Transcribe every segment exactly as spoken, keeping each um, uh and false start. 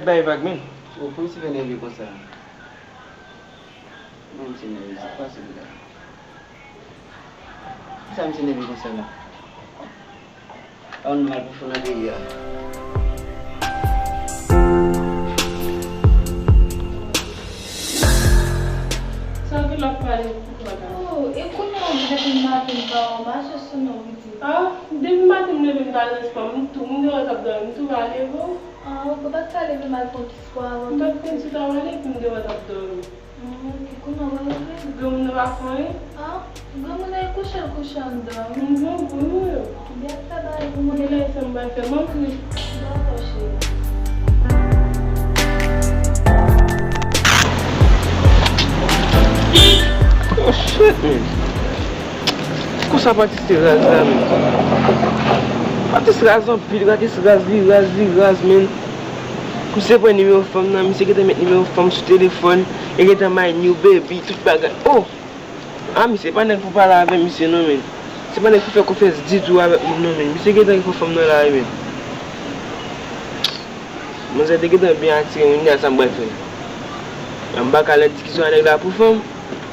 Bay vag, men. Ou pou ti fè nève konsa? Mwen ti nève, sa k pase la? Sa m ti nève konsa la? Ann mal pou fou nan peyi a. Sa gen lòt pale pou kòl la. Oh, e kounye a ou depi maten m pa wè w mache sou non pitit. Ah, depi maten m leve m pa nan spò, m tou, m te wè t ap dòmi, m tou pa leve w. Ah, ou pa t ka leve m al fè yon ti spò avan. M pa t konn si w ta wale epi m te wè t ap dòmi. Ah, ok, kounye a w al ouvri. Granmoun nan pa fè anyen. Ah, granmoun nan e kouche l kouche anndan wi. M bon pou ou. Byen fè bagay pou mwen. Genlè sa m pral fè, m antre. Dakò, cheri. Oh shit, man. Konsa Patis te raz la, men. Patis raz anpil, Patis raz, li raz, li raz, men. Misye pran nimewo fanm nan, misye gentan met nimewo fanm sou telefòn, e gentan my new baby, tout bagay. Oh! Ah, misye pa nèg pou pale avè misye non, men. Se pa nèg pou fè konfyans ditou avèk moun non, men. Misye gentan gen fanm nan la, wi, men. Manzè te gentan byen atire m, kounye a sa m pral fè? M pa ka al nan diskisyon a nèg la pou fanm.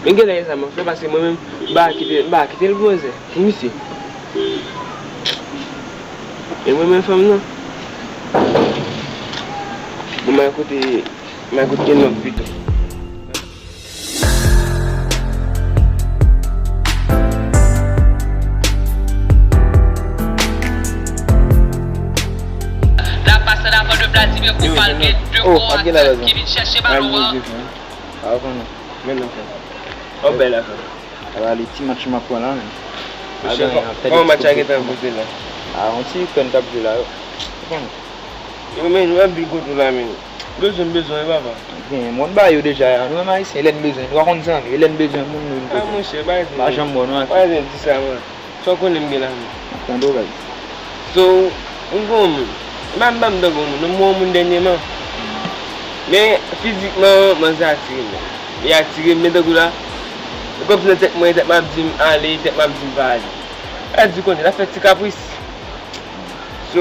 Men genlè e sa m ap fè, paske mwen menm, m pa kite, m pa kite l pou manzè, pou misye. E mwen menm fanm nan. Bon, m al kote, m al kote gen lòt pito. La passe avant de Vladimir Koupal gen de kò ki vin chèche balon an. Yon bèl afè. Ala li ti match m ap pran la, men. Kòman match la gentan pote la? A, yon ti Ukraine k ap jwe la, yo. Ou konnen. Yo, men, nou ap vin kote w la, men. Bezwen, bezwen, wi, papa. Gen, mwen ba yo deja, nou menm Ayisyen, lè n bezwen, nou pa konn zanmi, lè n bezwen moun, nou vin kote. Ah, monchè, pa janm mò, non, pa di sa, man. Sa w konnen m gen la, men. Tande w, baz. So, m gon moun. E pa m pa m tankou moun, non, m wè yon moun dènyèman. Men, fizikman, manzè atire m. Li atire m, men tankou la, e kòmsi nan tèt mwen, tèt m ap di m ale, tèt m ap di m pa ale. Sa di konnen, l ap fè ti kapris. So,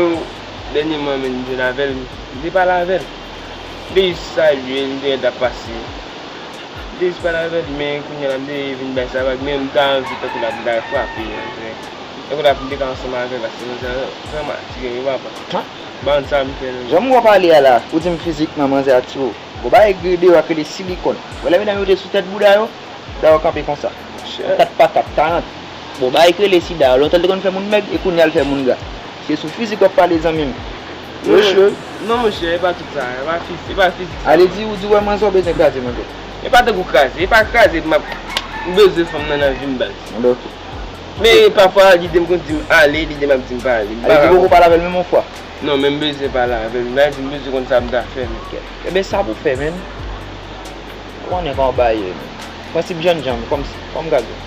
dènyèman, men, m jwenn avè l, m te pale avè l. M te jis salye l, m te wè l t ap pase. M te jis pale avè l, men kounye a la, m te vin bay sa vag, men m ta anvi tankou la, m ta frape, tankou la, m te ka ansanm avè l, paske manzè vrèman atire m, wi, papa. Ban sa m fè, non. Jan m wè w pale a la, ou di m fizikman manzè atire w. Bon, bagay gri deyò a k rele silikòn. Wè lè medam yo te sou tèt bouda yo, bouda yo kanpe konsa. Kat pa kat, karant. Bon, bagay k rele sida a, lontan l te konn fè moun mèg, e kounye a l fè moun gra. Se sou fizik w ap pale, zanmi m. Monchè. Non, monchè, e pa tout sa, e pa fizik, e pa fizik sa. Ale di, ou di w wè manzè w bezwen kraze, monchè. E pa tankou kraze, e pa kraze m ap, m bezwen fanm nan nan vi m, baz. Bon, ok. Men pafwa, lide m konn di m ale, lide m ap di m pa ale. Ale di poko pale avè l menm yon fwa. Non, men m bezwen pale avè l. M ta di m bezwen konn sa m ta fè, men. Ebyen, sa pou fè, men. Ou konnen kòman bagay ye, men. Prensip jènjan, kòm, kòm gade.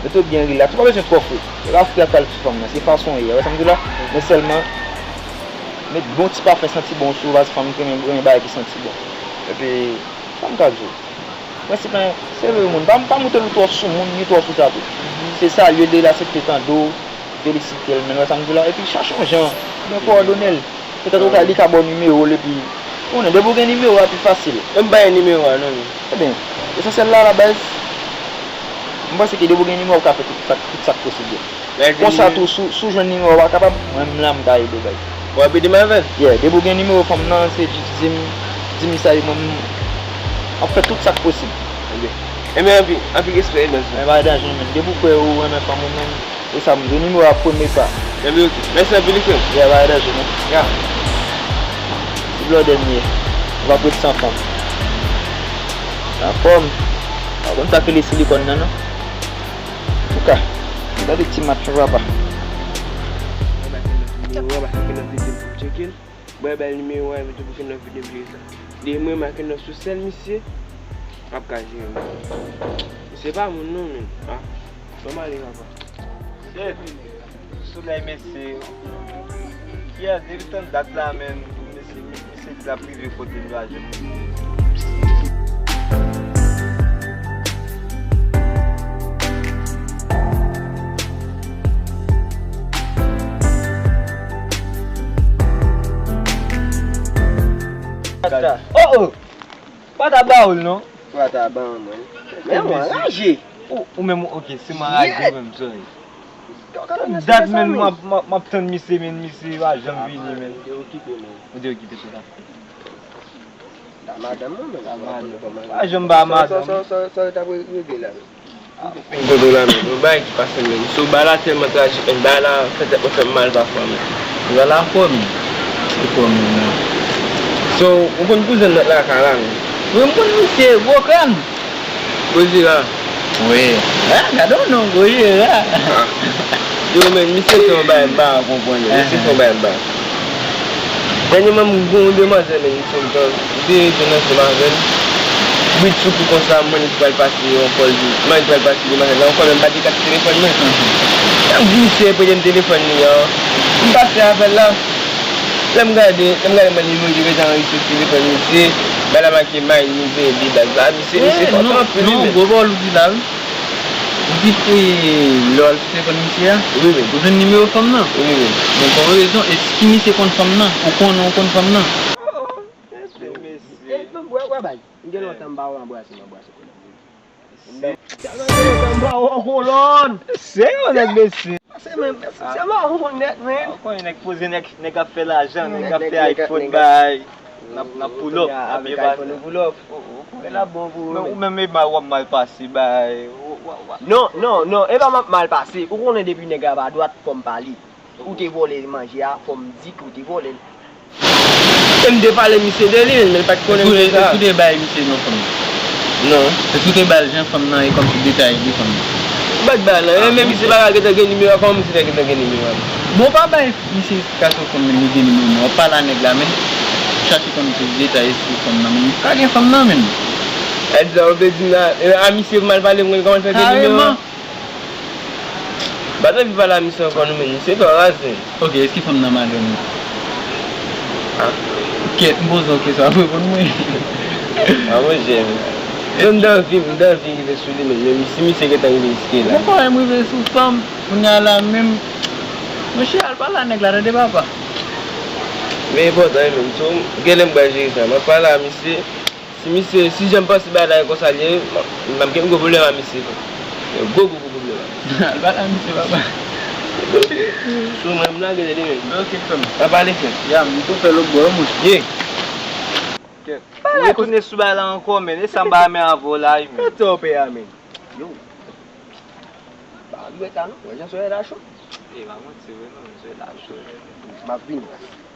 Mete w byen rilaks. Ou pa bezwen twò fre. E pa fre ak pral sou fanm nan. Se fason w ye. Ou wè sa m di w la? Men sèlman, met bon ti pafen santi bon sou ou, paske fanm ki renmen, renmen bagay ki santi bon. Epi, sa m ka di w? Prensip la, se vre moun. Pa, pa moute l twò sou moun, ni twò sou sa tou. Se salye l, di l aksepte tande w, felisite l, men, wè sa m di w la. Epi chache yon jan, gen kowòdone l. Petèt ou ka, li ka ba w nimewo l, epi, ou konnen, depi w gen nimewo a, pi fasil. E m pa gen nimewo a, non, men. Ebyen, lesansyèl la, alabaz, m panse ke depi w gen nimewo a, ou ka fè tout sa, tout sa k posib yo. Konsa tou, si w, si w jwenn nimewo a, w pa kapab, mwen menm la, m ka ede w, baz. W ap ede m avè l? Yeah, depi w gen nimewo fanm nan, se jis di m, di m sa, e mwen menm, m ap fè tout sa k posib. Ok. Ebyen, anpil, anpil respè, baz. E pa danje, men. Depi w kwè ou renmen fanm ou menm, e sa m di w, nimewo a premye pa. Ebyen, ok. Mèsi anpil, wi, frè m. Yeah, pa danje, men. Yeah. Ti blòdè m ye. M p ap ret san fanm. Anfòm. Pa konn sa k rele silikòn nan, non. Antouka, gade ti match yo, papa. Mwen ba Kenlove nimewo a, paske Kenlove te di m pou m tcheke l. Mwen bay nimewo a, epi tou pou Kenlove vin veye sa. Li menm ak Kenlove sou sèl misye k ap ka jere m. Misye pa moun non, men. Ah, ban m ale, papa. Shit! Solèy, mesye. Kiyès? Depi tann dat la, men, mesye, mesye di l ap rive kote m, pa jwenn moun. Pata. Oh, oh! Pata ba w l non. Pata ban mwen. Men mwen anraje. Ou, ou menm, ok, se m anraje menm, sorry. Dat menm m ap, m ap, m ap tann misye, men misye pa janm vini, men. Ou te okipe, men. Ou te okipe, se sa. La madanm mwen, men. La madanm. Pa janm ba madanm. Sa, sa, sa, sa, sa, t ap regle la, men. Fin kote w la, men. Yon bagay ki pase, men. So, bagay la tèlman trajik, men. Bagay la fè tèt mwen fè m mal pafwa, men. Bagay la fò, men. Li fò, men, non. So, ou konn kouzen nòt lakay la, men. Wi, m konn misye, gwo kràn. Gwo jera. Wi. Ah, gade yon non, gwo jera. Ah. Yo, men, misye fè yon bagay m pa konprann, men. Misye fè yon bagay m pa. Dènyèman, m gen yon demwazèl, men, misye m te, m te jwenn ansanm avè l. Brit sou kou konsa, m wè li pral pase yon kòl, m wè li pral pase demwazèl la yon kòl, men m pa te ka telefòn mwen. Lè m di misye prete m telefòn li an, m pase avè l la. Lè m gade, lè m gade mwen nimero li gentan anrejistre sou telefòn misye, bagay la make my new baby bag la. Misye, misye fò anpil, wi, men. Non, gwo vòl ou di la, wi. Ou di, e, lè w al sou telefòn misye a? Wi, wi. Ou jwenn nimewo fanm nan? Wi, wi. Bon, kon rezon, e si misye konn fanm nan? Ou konnen ou konn fanm nan? Oh, oh, mesye. E, non, wè, wè, bay. M gen lontan m pa wè anbrase, m anbrase konnen. Sa nan gen lontan m pa wè w kolòn. Serye nèt mesye. Se men, se maron nèt, men. Ou konnen nèg poze, nèg, nèg ap fè lajan, nèg ap fè iPhone bay. N ap, n ap pull up, n ap avèk iPhone nou pull up. Ou konnen l ap bon pou ou. Men ou menm e mal w ap mal pase bay. Non, non, non, e pa m ap mal pase. Ou konnen depi nèg la pa dwat, fò m pale. Ou te vòlè manje a, fò m di ke w te vòlè l. E m te pale misye de li, men li pa t konnen misye sa. Èske w te bay misye non fanm nan? Non. Èske w te ba l jan fanm nan e kòmsi detay de fanm nan? M pa t ba l non, e men misye pa ka gentan gen nimewo a, kòman misye fè gentan gen nimewo a? Bon, w pa bay misye ka sou fanm nan, li gen nimewo mwen. W ap pale a nèg la, men chache konn plis detay sou fanm nan, men li ka gen fanm nan, men. Èl sa, ou te di m la, e, a misye pou m al pale, mwen, kòman l fè gen nimewo a? Kareman. M pa t anvi pale a misye ankò non, men misye twò raz, men. Ok, èske fanm nan madanm ou? Ah. Kèt, m poze w kesyon, ap reponn mwen. Ah, monchè, men. Yo, m t anvi, m t anvi rive sou li, men, men si misye gentan rive jiske la. Mwen pa wè m rive sou fanm, kounye a la menm. Monchè, al pale a nèg la, tande papa. Men enpòtan, wi, men. So, gen lè m pral jere sa. M ap pale a misye. Si misye, si jan m panse bagay la ye konsa l ye, m ap, m ap gen gwo pwoblèm a misye tou. Gwo, gwo, gwo pwoblèm a misye. Al pale a misye, papa. Sou mwen, m lage tande, men. Ok, frè m. N a pale, frè. Ya, m tou fè lòt bò, wi, monchè. Ye. Kèt. Pa retounen sou bagay la ankò, men. E sa m pa renmen avè w la, wi, men. Kòman w peye a, men? Yo. Pa jwe sa non, wè jan soyè la cho. E pa manti vre non, soyè la cho. M ap vini.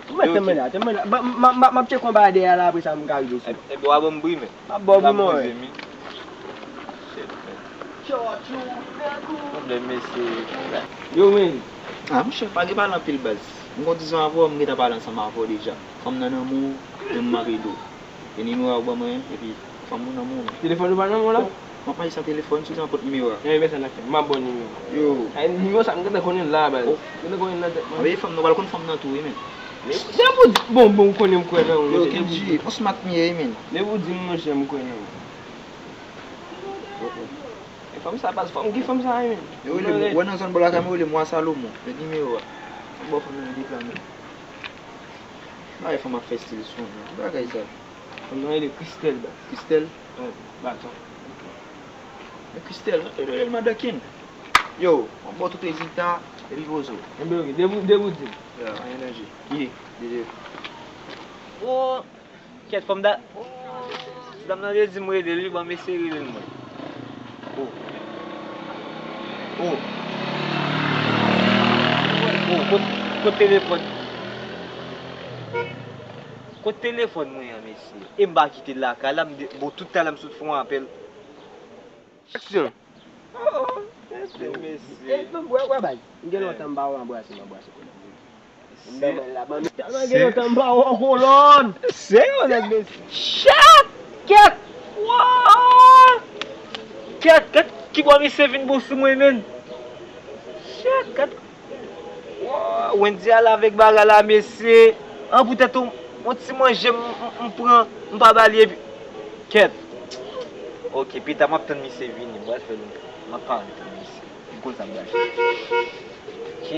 Ou mèt tann mwen la, tann mwen la. M ap tcheke yon bagay dèyè la, apre sa m ka rive sou. Epi w a ban m bri men. M ap ba w bri mwen wè. Shit, man. Pwoblèm mesye. Yo, men. Ah, monchè, pa gen pale anpil baz. M gon dizon avè w, m gentan pale ansanm avè w deja. Fanm nan nan men w, men m ap ede w. E nimewo a ou ban mwen, epi fanm ou nan men w. Telefòn ou pa nan men w la? M ap mache san telefòn, sou jan pot nimewo a. Ebyen sa n ap fè, m ap ba w nimewo a. Yo. Ay, nimewo sa m gentan konnen l la, baz. M gentan konnen l nan tèt mwen. Anben fanm nan, ou pral konn fanm nan tou, wi, men. Depi w di, bon, bon, ou konnen m kwè nan ou, monchè. Yo, Kendji, on smat m ye, wi, men. Depi w di m, monchè, m kwè nan ou. E fanm sa, baz, fanm, ki fanm sa, wi, men? Yo rele m, ou wè nan zòn bò lakay mwen, yo rele m Wa Salomon, men nimewo a. M ba w fanm nan depi la, men. Bagay fanm ap fè stil sou mwen. Ki bagay sa? Fanm nan rele Christelle, baz. Christelle? Wi, baton. Men Christelle, nou te dwe rele l Madan Ken. Yo, m ap ba w tout rezilta, epi poze w. Enben, ok, depi, depi w di m. Ya, anyen danje. Ye. Deje. Oh, kèt, fanm da-, oh, dam nan te di m rele l, wi, ban m eseye rele l, mwen. Oh. Oh. Oh, kot, kot telefòn? Kot telefòn mwen an, mesye? E m pa kite l lakay la, m de-, bon, tout talè m sot fè yon apèl. Aksyon! Oh, oh, mesye, mesye. E, wè, wè, bay. M gen lontan m pa wè anbrase, m anbrase konnen. M nan men la, ban m. Tèlman gen lontan m pa wè w kolòn. Serye nèt, mesye. Shit! Kèt! Wow! Kèt, kèt, ki bò misye vin bon sou mwen, menn? Shit, kèt. Wow, Wendy al avèk bagay la, mesye. An, poutèt yon, yon ti manje m, m, m pran, m pa ba li, epi, kèt. Ok, pita m ap tann misye vini, m pral fè l, m ap pale tann misye. M konn sa m pral fè. Ok.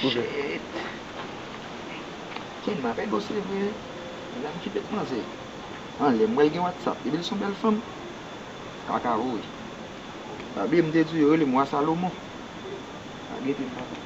Shit. Ken, m apèl ou, se vre. Lè m kite manzè anlè, m wè l gen WhatsApp. Epi l se yon bèl fanm. Kaka vre. Babie, m te di yo rele m wa Salomon. Pa gete m, papa.